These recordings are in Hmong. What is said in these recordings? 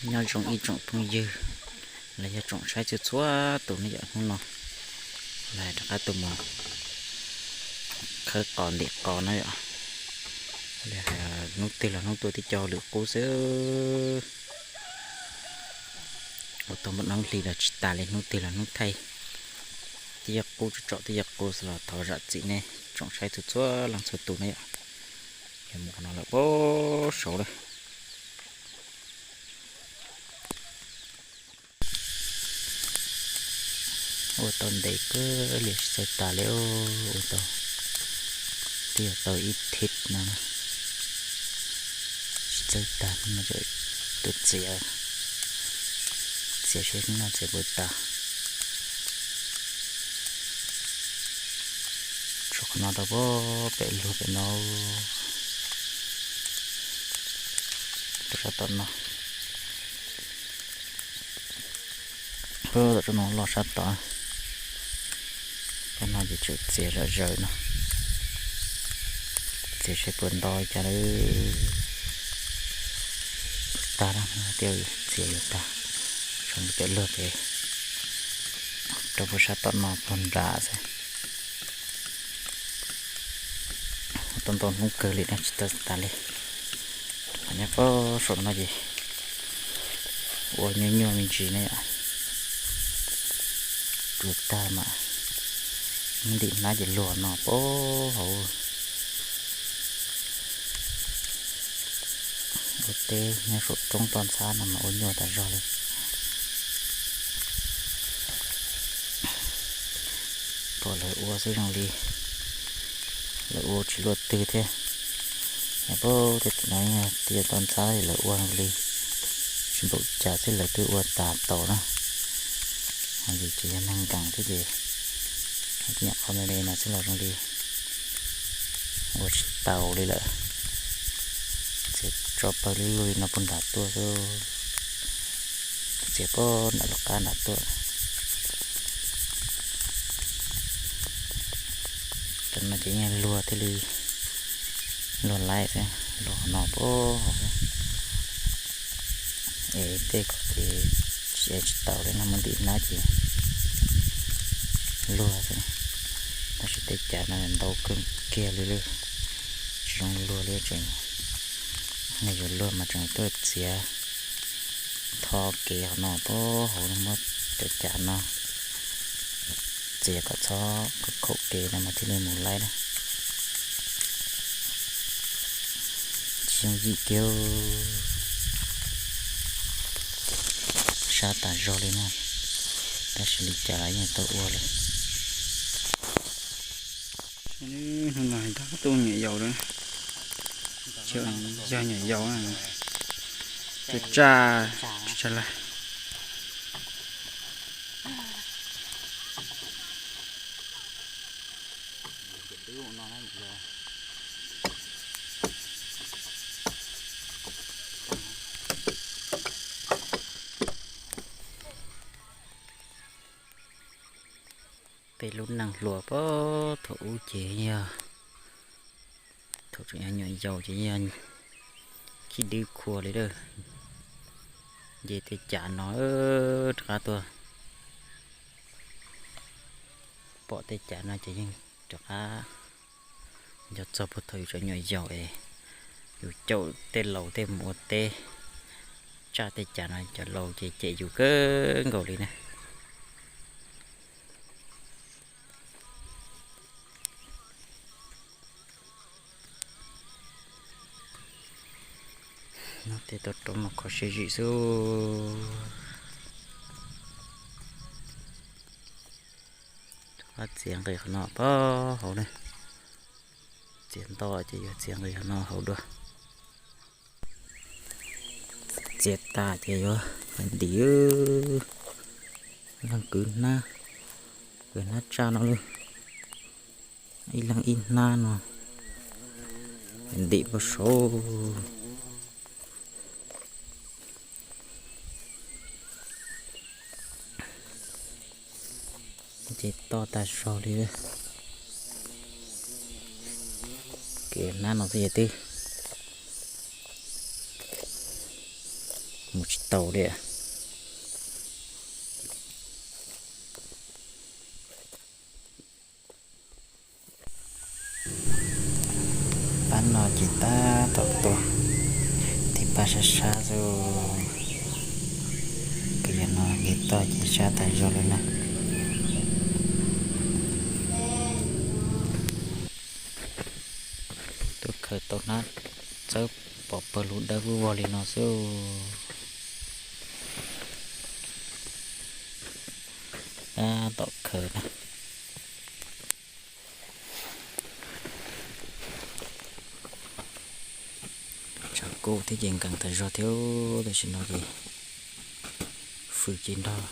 Nyob zoo ib tsoom phooj ywg los yog tsoom saib txhua txhua tus ne yom, hnub no los rov qab tuaj mus khawb qos ntim qos na yom. Hnub twg los hnub tuaj tib co lwm qub xwb. Ua tau npaj noob hli los tsis tas li, hnub twg los hnub thaij. Tib co qub tsom tib co qub xwb los thov zam txim nej tsoom saib txhua txhua leej txhua tus na yom. Yog mus qhov no lawm pab saud lawm. Ua tau ntev kawg li tsis txawj tas li, ua tau twb yog tau ib thib no na. Tsis txawj tas no, tuaj txiav, txiav seb no txiav puas tas. Tso qhov no rau pem luag pem no, rau sab tom no. Tom tsob no loj sab tod. Cov no ces tseem txiav zom zaws no, txiav seb puas nto li cas lawm. Tag na, txiav yuav tag, tso pem luag pem, rau puag sab tom no puag nram xwb. Tau ntau hnub kawg li no tsis tau tas li. Nyob pab saum no ces ua nyuaj nyuaj me ntsis ne yom. Tsuas tag mas ntim hnab ces luag no pab hauv. Ua teb nyob saum roob toj ntxhab no mas ua nyuaj tas zog li. Pom lawv ua xwb zoo li lawv ua tsis luaj twg thiab. Yog pab tej tim no yog tij toj ntxhab lawv ua li tsis npaum cas xwb lawv twb ua tas tau na. Ho yus ces yog neeg nkees thiab ces nyuam qhuav me me no xwb los zoo li ua tsis tau li lawm. Txiav tso pawg lug li no puag nram tuaj xwb, txiav puag nram lub qab nram tuaj. Cov no ces yeej luag thiaj li luag laib xwb, luag no pab hauv. Es tej ces tsis tau li no muab ntim hnab ces luag xwb. Tab sis tej cav no ntau kawg kiag li lawm, tsis zoo luag li tseem. Yog yuav luag mas tseem tuaj txiav tho kev qhov no pab hauv, muab cov cav no txiav kom txhob khaum kev no mas thiaj li mus laib na. Tsis yooj yim kiag, sab tas zog li na, tab sis li cas los yeej tau ua li. Hnub no tab tuaj nyuam yaus lawm, yog nyuam yaus, tus tsaj tsag lawm. Peb lub neej hluas pab thaum ub ces yog thaum tseem yog nyuam yaus ces yog khib dwb khua li lawm. Nce tej cav no rov qab tuaj, pom tej cav no ces yeej rov qab nco txog puag thaum yus tseem nyuam yaus es yus caum tej laus tej mus ua teb, tsaj tej cav no cov laus ces cem yus kawg nkaus li na. No tej tau rov mus kho siab zim xwb. Rov qab txiav nqis qhov no pab hauv na. Txiav nto ces yuav txiav nqis qhov no hauv dua. Txiav tas ces yuav ntim. Leej kwv hnab, kwv hnab tsaj no lawm. Ib leeg ib hnab no, ntim puag saud. Ces toj tag zog li. Kev hnab no xwb ces twb Mus tsis tau li. Pab no ces tab tom tua, tiv pab sab sab xwb. Kwv yog no nce toj ces sab tas zog li na. Tuaj khaws tau hnab txawb pov pawg lug dawb vog li no xwb. Tab tom khaws na. Tshav kub thiab ces nkees tas zog thiab, tam sim no ces fwm ces nrog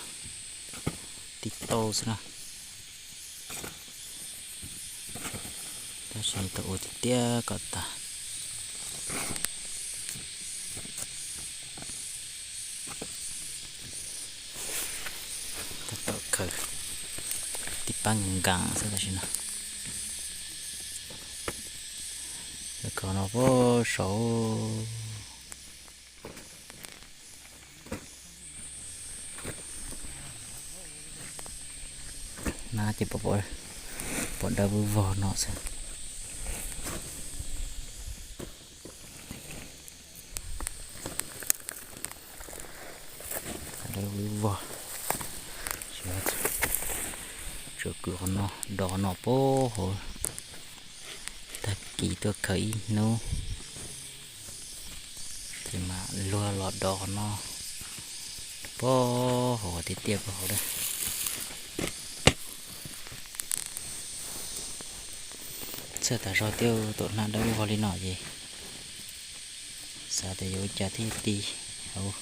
tib tau xwb na. Tab sis tau ua tiag tiag kom tas. Tab tom khaws tib pab nkees xwb tam sim no. Lawv khaws no puag saud. Hnab ces pom dawb vog no xwb. Dawb vog. Tsuas kwv qhov no, dov qhov no puag hauv. Tag kis tuaj khaws ib hnub ces mam luag los dov qhov no puag hauv tiag tiag puag hauv lawm. Txhawj tas zog thiab, tus hnab dawb vog li no ces xav tias yuav ua cas thiaj ti hauv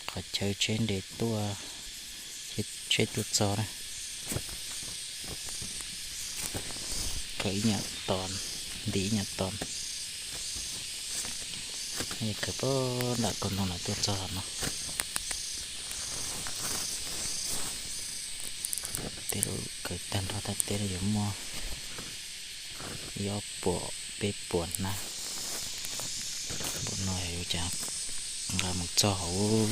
qhov chaw tsheb nres tuaj, tsheb tuaj txog na. Khaws ib nyuag tos, nti ib nyuag tos, khaws puag nram kaug ntoo los tuaj txog no. Tej lus khaws tag nrho thaj teb no yuav muaj ib ob puas peb puas hnab. Npaum no yuav cas nqa mus txog hauv.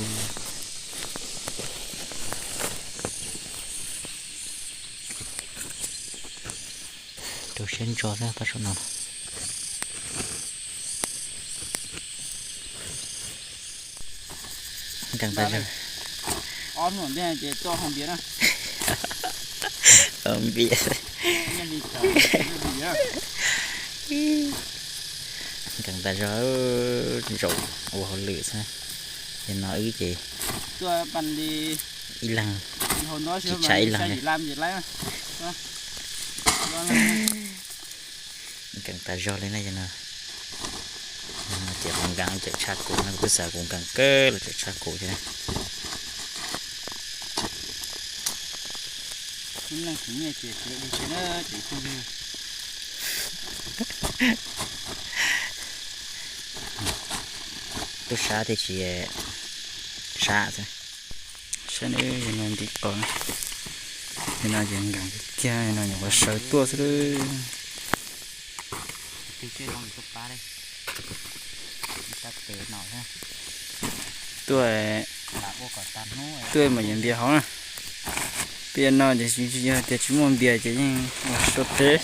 Rau siab ntso xwb pab saum no. Nkees tas zog. Npias. Nkees tas zog, zaum ua hauj lwm xwb. Yog no wb ces ib leeg tsis tshav ib leeg li. Nkees tas zog li na yog no. Ces qhov nkees cawm tshaj kuv no, kuv twb xav kuv nkees kawg los cawm tshaj kuv thiab. Tub sab thiaj tsis sab xwb. Saib neb, yog no ntiv qos, yog no ces nkees tiag tiag, yog no nyuam qhuav sawv tuaj xwb lawm. Tuaj, tuaj mas yuav npias hauv na. Peb no ces tsis yog tias tsis muaj npias ces yeej ua teb,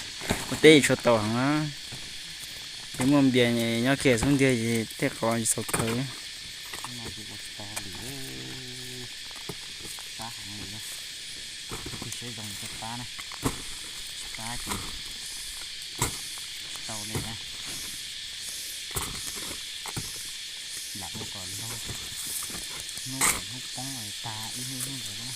ua teb tshua tau heev na. Ces muaj npias nyob kiag xub ntiag ces tej qos tsis txaus khaws. Lam ua kom laug, hnub kom hnub poob tag ib hnub ib hnub ntawd na.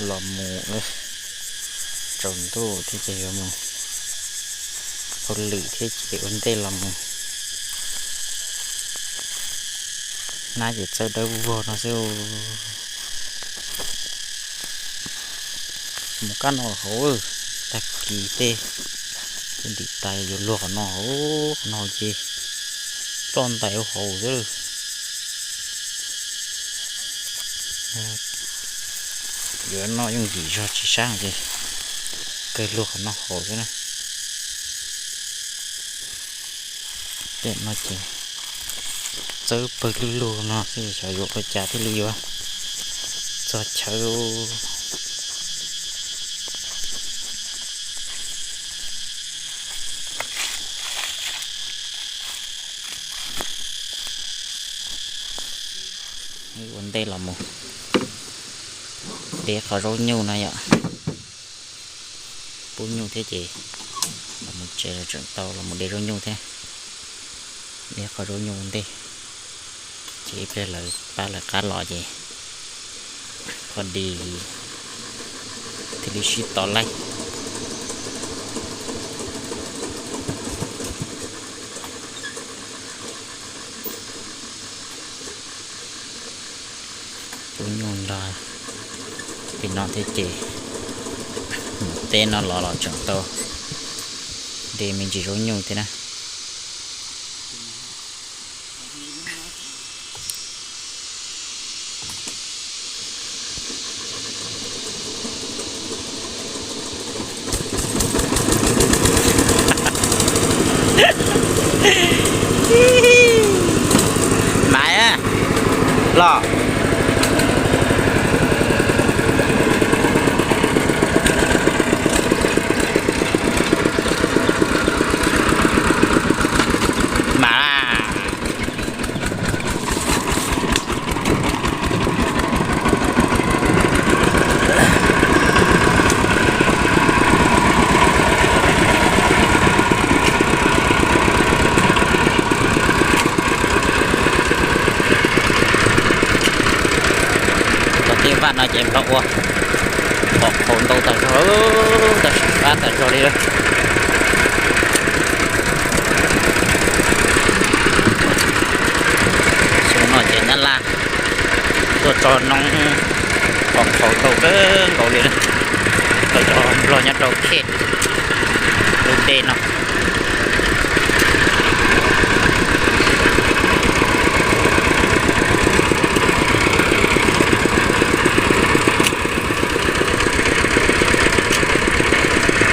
Los mus lawm, tsaus ntuj thiab ces yuav mus hauj lwm thiab ces ua ntej los mus. Hnab ces txawb dawb vog no xwb. Mus kab no hauv, tag kis tej Ntim tas yuav luag qhov no, qhov no ces txoj ntais ua haus xwb. Yuav noj yooj yim zog tsis sab ces kawg luag qhov no haus xwb na. Tej no ces txawb pawg lug lug no xwb, xyov yuav ua cas thiaj li yuav txog chaw. Ua ntej los mus de qhov zaub nyuj no yom. Pub nyuj thiab ces los mus tsev los tseem tau los mus de zaub nyuj thiab. De qhov zaub nyuj ua ntej, ces ib pliag lawv pab lawv qab los ces pho di thiaj li sib tos laij. Pub nyuj nrog li no thiab ces mus teb no los los tseem tau de me ntsis zaub nyuj thiab na. Mas los. Mas. Cov tej vaj no ces nplog ua pom qhaus ntau tas zog, tab sis fab tas zog li lawm. Xyoo no ces nyab laj tuaj tso noob pom qhaus ntau kawg nkaus li, tuaj tso nplog nyob rau khej lub dej no.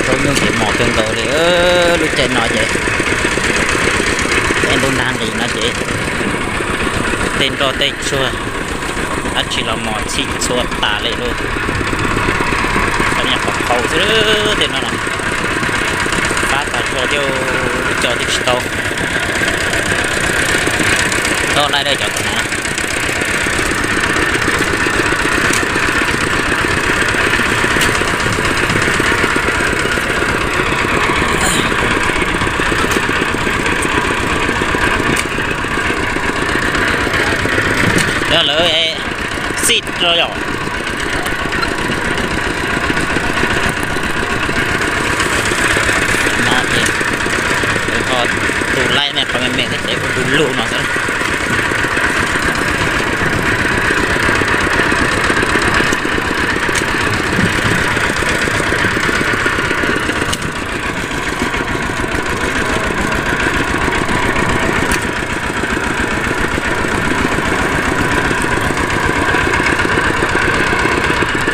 Zaub nyuj ces mos kawg nkaus li. Lub caij no ces tej ntub nag nqis no ces tej nroj tej tsuag dab tsi los mos txhij txhua tas li lauj. Cov niag pom qhaus xwb tej no na, fab tas zog thiab, lub co twb tsis tau. Tau laij dawj cov tom no. Yog lawv xij rau yom. No ces lawv ho tu laij nej qhov me me thiab ces ua du lug no xwb.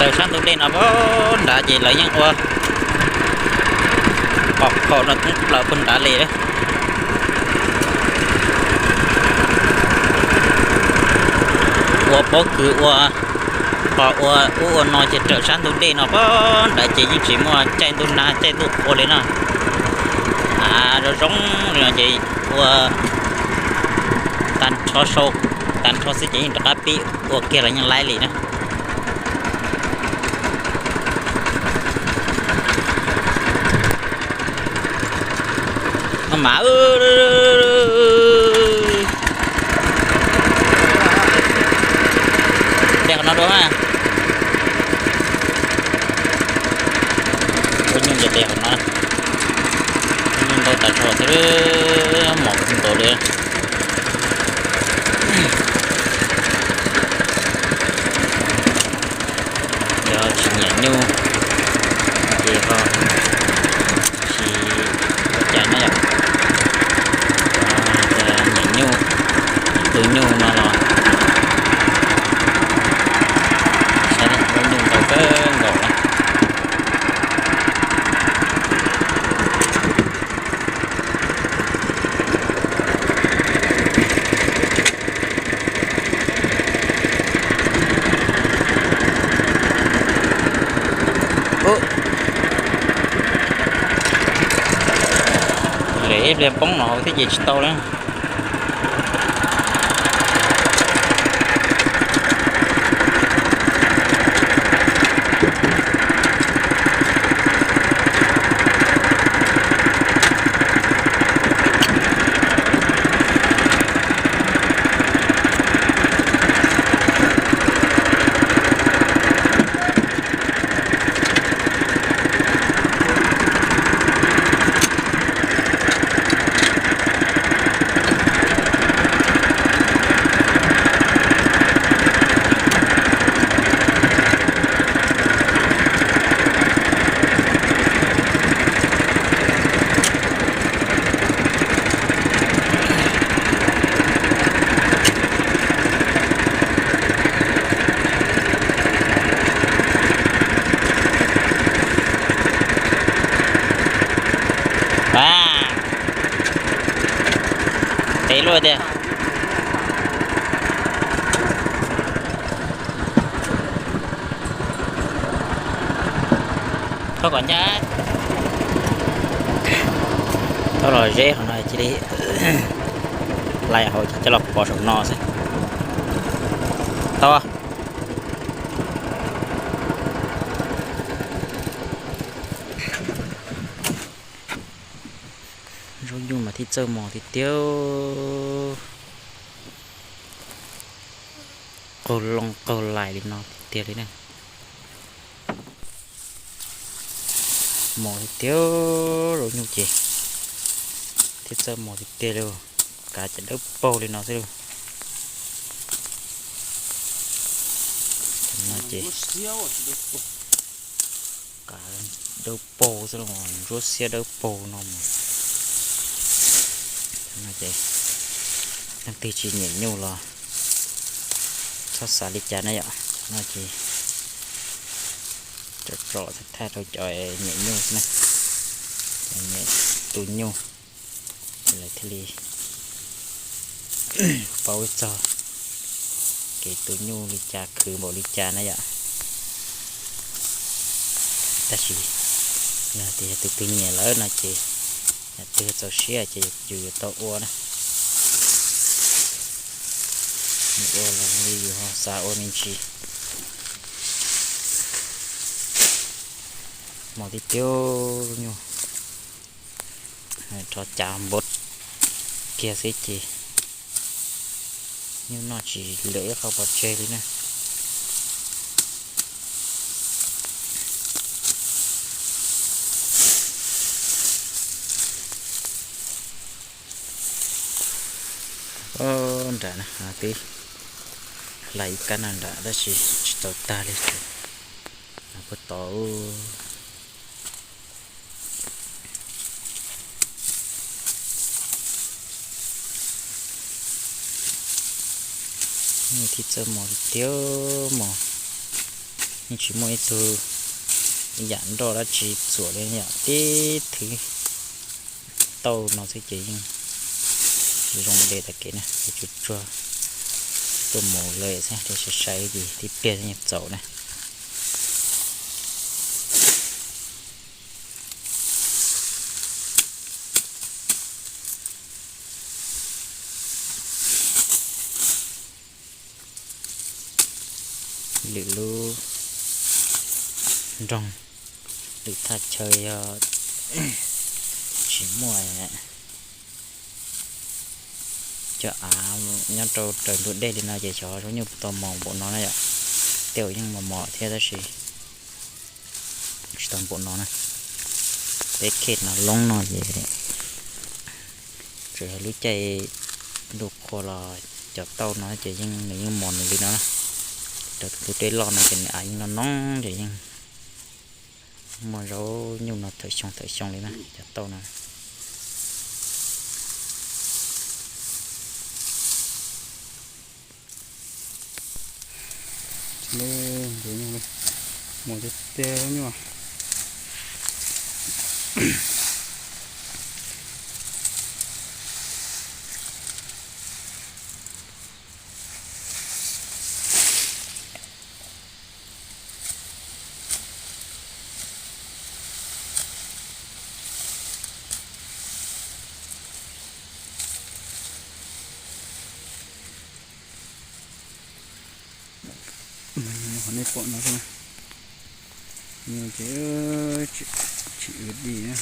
Raws sab ntug dej no pag nrad ces lawv yeej ua pom qhaus no thoob plaws pag nrad li. Ua pob kws ua, ho ua ub ua no ces raws sab ntug dej no pag nrad ces yeej tsis muaj caij ntuj nag caij ntuj qhua li no. Av zoo zoo li no ces ua tag nrho sau, tag nrho xwb ces yeej rov qab pib ua kiag los yeej laib li na. Mas de qhov no dua mas. Ua nyuj ces de qhov no. Ua nyuj ntau tas zog thiab, mos kawg nkaus li. Yog tsis nyiam nyuj ces ho tsis Ib pliag poob no hauv thiab ces tsis tau li. Peb luaj tiag. Thov kom ncaj. Thov los zeb hauv no cia li, lais hauv ces coj los pov saum no xwb. Tau. Zaub nyuj mas thiaj txawj mos tiag tiag. Qaug loo qaug lais li no tiag tiag li na. Mos tiag tiag, zaub nyuj ces thiaj txawj mos tiag tiag li. Kav ces dawb paug li no xwb lauj. No ces kav dawb paug xwb lauj, ntsuab xiab dawb paug no mas. No ces leej twg tsis nyiam nyuj los txhob xav li cas na yom. No ces tsom tsom thaj thaj rau cov nyiam nyuj na, cov nyiam tu nyuj, lawv thiaj li paub txog kev tu nyuj li cas khwv npaum li cas na yom. Tab sis yog tias yog tus twg nyiam lawm no ces yog twg txaus siab ces yus yuav tau ua na. Yus ua los li yus ho xav ua me ntsis. Mos tiag tiag, nyuj rov cav npaum kiag xwb ces nyuj noj tsis lawm ib qho pov tseg li na. Nram na twb hlais ib kab no nram tab sis tsis tau tag li. Puag tod. Nyuj thiaj txawj mos tiag tiag mos. Yeej tsis muaj ib tug yam nroj dab tsi txuam li, yam tib thwv tauj no xwb ces yeej zoo de tag kev na. Tsuag tsuag tuaj mus lawm xwb, ces sai sai ces tib pliag yeej txaus na. Lwm lub nroog, lwm thaj chaw yog tsis muaj cov av nyob rau raws ntug dej li no ces xyov zaub nyuj puas tau mos npaum no na yom. Tej zaum yeej mos mos thiab tab sis tsis tau npaum no na. Peb khej no loob no ces tsuas yog lub caij ntuj qhua los cov tauj no ces yeej nws yeej mos nws li no na. Raws tus ntug dej loj no ces nws av yeej no no ces yeej muaj zaub nyuj no thawm xyoo thawm xyoo li na cov tauj no. Mus tiag tiag nyuj. Nej pom no, ces tsis ua di na.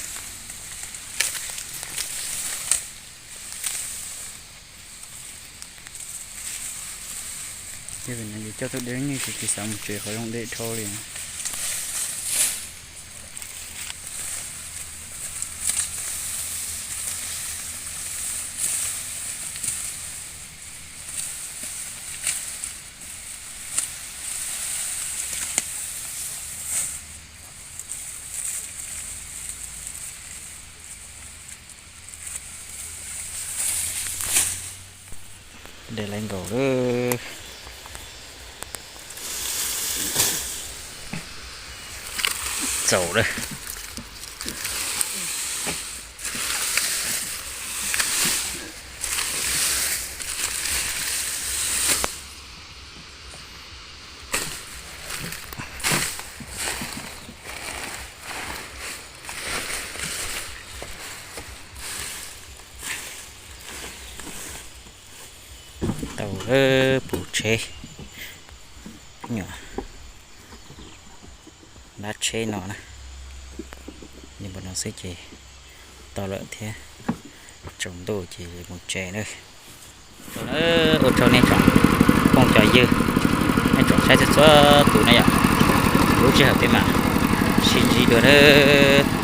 Ces coj tuaj de nyuj ces tsis xav mus tsev, qhov zoo deb dhau li. De lawv nkaus lawm. Txaus lawm. Tau lawm, puv tsheb, nyuam lab tsheb no na. Li npaum no xwb ces tau lawm thiab. Tsaus ntuj ces mus tsev na. Ua tsaug nej tsoom phooj cov ywg, nej tsoom saib txhua txhua tus na yom. Lub sij hawm peb mam sib ntsib dua nawb.